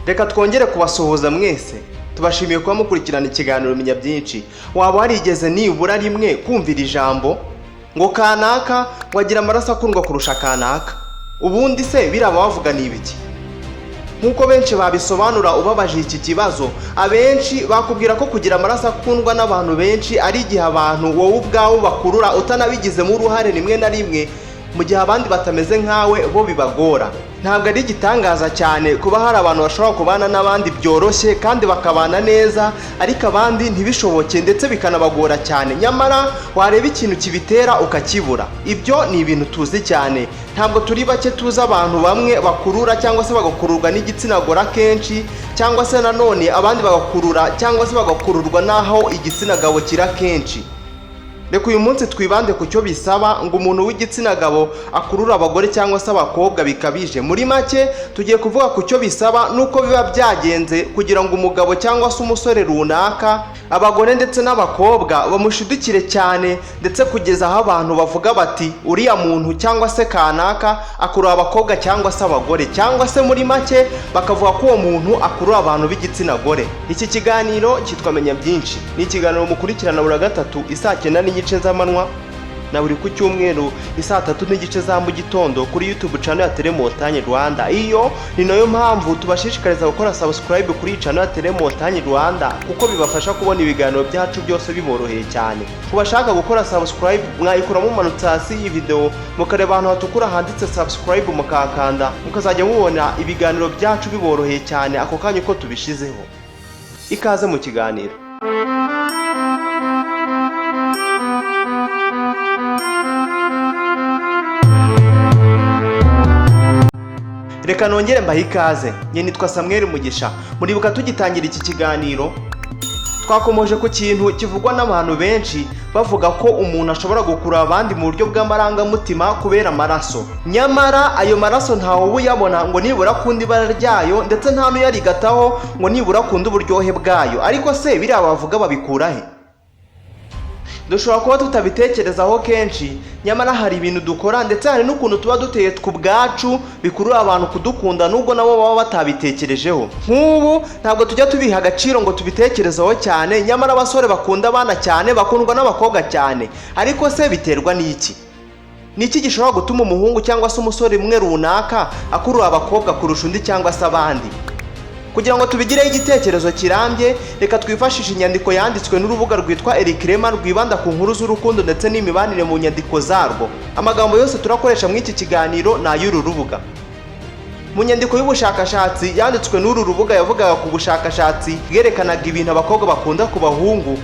Reka twongere kubasuhuza mwese. Tubashimiye kuba mukurikirana ikiganiro Menya Byinshi. Waba warigeze nibura rimwe kumvira ijambo ngo kanaka ngo agira amaraso akundwa kurusha kanaka? Ubundi se biriya bavuga ni ibiki? Nk'uko benshi babisobanura, ubabaje iki kibazo, abenshi bakubwira ko kugira amaraso akundwa n'abantu benshi ari igihe abantu wowe ubwawe bakurura utanabigizemo uruhare rimwe na rimwe, mu gihe abandi batameze nkawe bo bibagora. Ntabwo ari igitangaza cyane kuba hari abantu bashobora kubana n'abandi byoroshye kandi bakabana neza, ariko abandi ntibishoboke ndetse bikanabagora cyane, nyamara wareba ikintu kibitera ukakibura. Ibyo ni ibintu tuzi cyane. Ntabwo turi bake tuzi abantu bamwe bakurura cyangwa se bagakururwa n'igitsina gore akenshi, cyangwa se nanone abandi bagakurura cyangwa se bagakururwa n'aho igitsina gabo kiri akenshi. Reka uyu munsi twibande ku cyo bisaba ngo umuntu w'igitsina gabo akurure abagore cyangwa se abakobwa bikabije. Muri make, tugiye kuvuga ku cyo bisaba n'uko biba byagenze kugira ngo umugabo cyangwa se umusore runaka, abagore ndetse n'abakobwa bamushidukire cyane, ndetse kugeza aho abantu bavuga bati uriya muntu cyangwa se kanaka akurura abakobwa cyangwa se abagore, cyangwa se muri make bakavuga ko uwo muntu akurura abantu b'igitsina gore. Iki kiganiro cyitwa Menya Byinshi. Ni ikiganiro mukurikirana buri wa gatatu isaa 9:30 z'amanywa na buri ku cyumweru isaa 3:30 za mu gitondo kuri YouTube channel ya Telemontagne Rwanda. Iyo ni nayo mpamvu tubashishikariza gukora subscribe kuri iyi channel ya Telemontagne Rwanda, kuko bibafasha kubona ibiganiro byacu byose biboroheye cyane. Ku bashaka gukora subscribe, mwayikora mumanutse hasi y'iyi video, mukareba ahantu hatukura handitse subscribe, mukakanda, mukazajya mubona ibiganiro byacu biboroheye cyane ako kanya uko tubishizeho. Ikaze mu kiganiro. Reka nongere mbahe ikaze. Njye nitwa Samuel Mugisha. Muribuka tugitangira iki kiganiro twakomoje ku kintu kivugwa n'abantu benshi, bavuga ko umuntu ashobora gukurura abandi mu buryo bw'amarangamutima kubera amaraso, nyamara ayo maraso ntawe uba uyabona ngo nibura akunda ibara ryayo, ndetse nta n'uyarigataho ngo nibura akunde uburyohe bwayo. Ariko se biriya bavuga babikura he? Dushobora kuba tutabitekerezaho kenshi, nyamara hari ibintu dukora, ndetse hari n'ukuntu tuba duteye ku bwacu bikurura abantu kudukunda, nubwo nabo baba batabitekerejeho. Nk'ubu ntabwo tujya tubiha agaciro ngo tubitekerezeho cyane, nyamara abasore bakunda abana cyane bakundwa n'abakobwa cyane. Ariko se biterwa n'iki? Ni iki gishobora gutuma umuhungu cyangwa se umusore umwe runaka akurura abakobwa kurusha undi cyangwa se abandi? Kugira ngo tubigireho igitekerezo kirambye, reka twifashishe inyandiko yanditswe n'urubuga rwitwa Elcrema, rwibanda ku nkuru z'urukundo ndetse n'imibanire mu nyandiko zarwo. Amagambo yose turakoresha muri iki kiganiro ni ay'uru rubuga. Mu nyandiko y'ubushakashatsi yanditswe n'uru rubuga yavugaga ku bushakashatsi bwerekanaga ibintu abakobwa bakunda ku bahungu,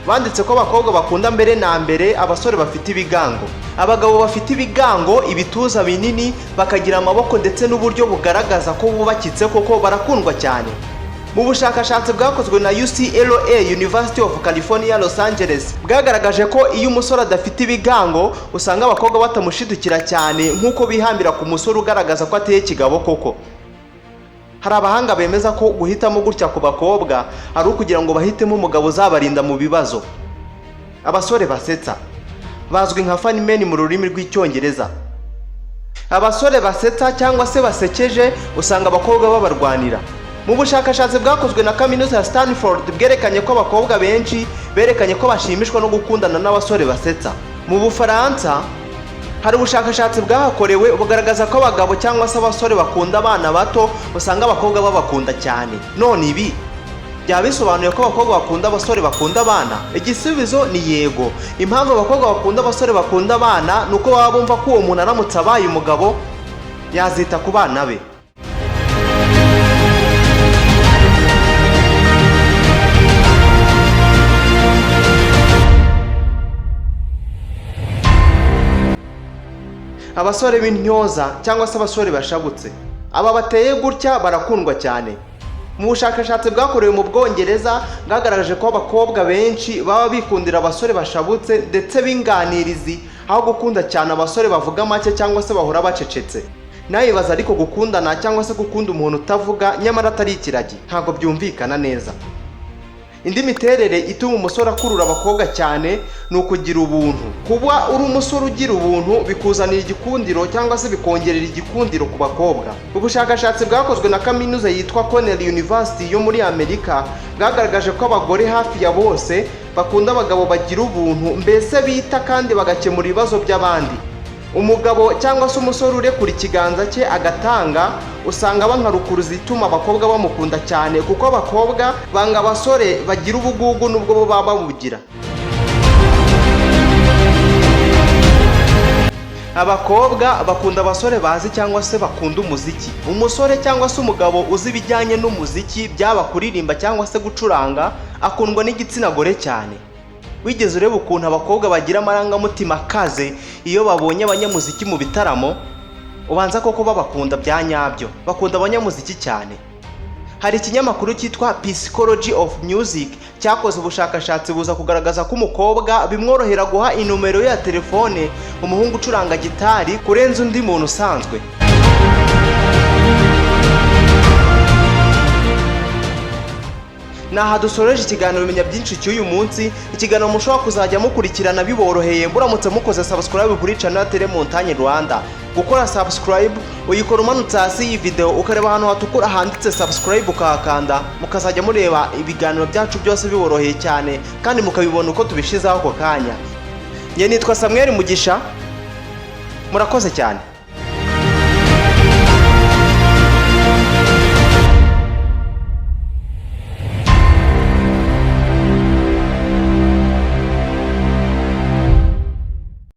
banditse ko abakobwa bakunda mbere na mbere abasore bafite ibigango. Abagabo bafite ibigango, ibituza binini, bakagira amaboko ndetse n'uburyo bugaragaza ko bubakitse koko barakundwa cyane. Mu bushakashatsi bwakozwe na UCLA, University of California Los Angeles, bwagaragaje ko iyo umusore adafite ibigango usanga abakobwa batamushidukira cyane nk'uko bihambira ku musore ugaragaza ko ateye kigabo koko. Hari abahanga bemeza ko guhitamo gutya ku bakobwa ari ukugira ngo bahitemo umugabo uzabarinda mu bibazo. Abasore basetsa bazwi nka funny men mu rurimi rw'Icyongereza. Abasore basetsa cyangwa se basekeje usanga abakobwa babarwanira. Mu bushakashatsi bwakozwe na kaminuza ya Stanford bwerekanye ko abakobwa benshi berekanye ko bashimishwa no gukundana n'abasore basetsa. Mu Bufaransa hari ubushakashatsi bwahakorewe bugaragaza ko abagabo cyangwa se abasore bakunda abana bato usanga abakobwa babakunda cyane. None ibi byaba bisobanuye ko abakobwa bakunda abasore bakunda abana? Igisubizo ni yego. Impamvu abakobwa bakunda abasore bakunda abana ni uko baba bumva ko uwo muntu aramutse abaye umugabo yazita ku bana be. Abasore b'intyoza cyangwa se abasore bashabutse, aba bateye gutya barakundwa cyane. Mu bushakashatsi bwakorewe mu Bwongereza bwagaragaje ko abakobwa benshi baba bikundira abasore bashabutse ndetse b'inganirizi, aho gukunda cyane abasore bavuga make cyangwa se bahora bacecetse. Nayibaza ariko, gukundana cyangwa se gukunda umuntu utavuga nyamara atari ikiragi, ntabwo byumvikana neza. Indi miterere ituma umusore akurura abakobwa cyane ni ukugira ubuntu. Kuba uri umusore ugira ubuntu bikuzanira igikundiro cyangwa se bikongerera igikundiro ku bakobwa. Ubushakashatsi bwakozwe na kaminuza yitwa Cornell University yo muri Amerika bwagaragaje ko abagore hafi ya bose bakunda abagabo bagira ubuntu, mbese bita kandi bagakemura ibibazo by'abandi. Umugabo cyangwa se umusore urekura ikiganza cye agatanga, usanga aba nka rukuruzi ituma abakobwa bamukunda cyane, kuko abakobwa banga abasore bagira ubugugu n'ubwo bo baba babugira. Abakobwa bakunda abasore bazi cyangwa se bakunda umuziki. Umusore cyangwa se umugabo uzi ibijyanye n'umuziki, byaba kuririmba cyangwa se gucuranga, akundwa n'igitsina gore cyane. Wigeze ureba ukuntu abakobwa bagira amarangamutima akaze iyo babonye abanyamuziki mu bitaramo? Ubanza koko babakunda bya nyabyo. Bakunda abanyamuziki cyane. Hari ikinyamakuru cyitwa Psychology of Music cyakoze ubushakashatsi, buza kugaragaza ko umukobwa bimworohera guha inomero ye ya telefone umuhungu ucuranga gitari kurenza undi muntu usanzwe. Ni aha dusoreje ikiganiro Menya Byinshi cy'uyu munsi, ikiganiro mushobora kuzajya mukurikirana biboroheye muramutse mukoze subscribe kuri channel ya Telemontagne Rwanda. Gukora subscribe uyikora umanutse hasi y'iyi video, ukareba ahantu hatukura handitse subscribe, ukahakanda, mukazajya mureba ibiganiro byacu byose biboroheye cyane kandi mukabibona uko tubishizeho ako kanya. Njye nitwa Samuel Mugisha, murakoze cyane.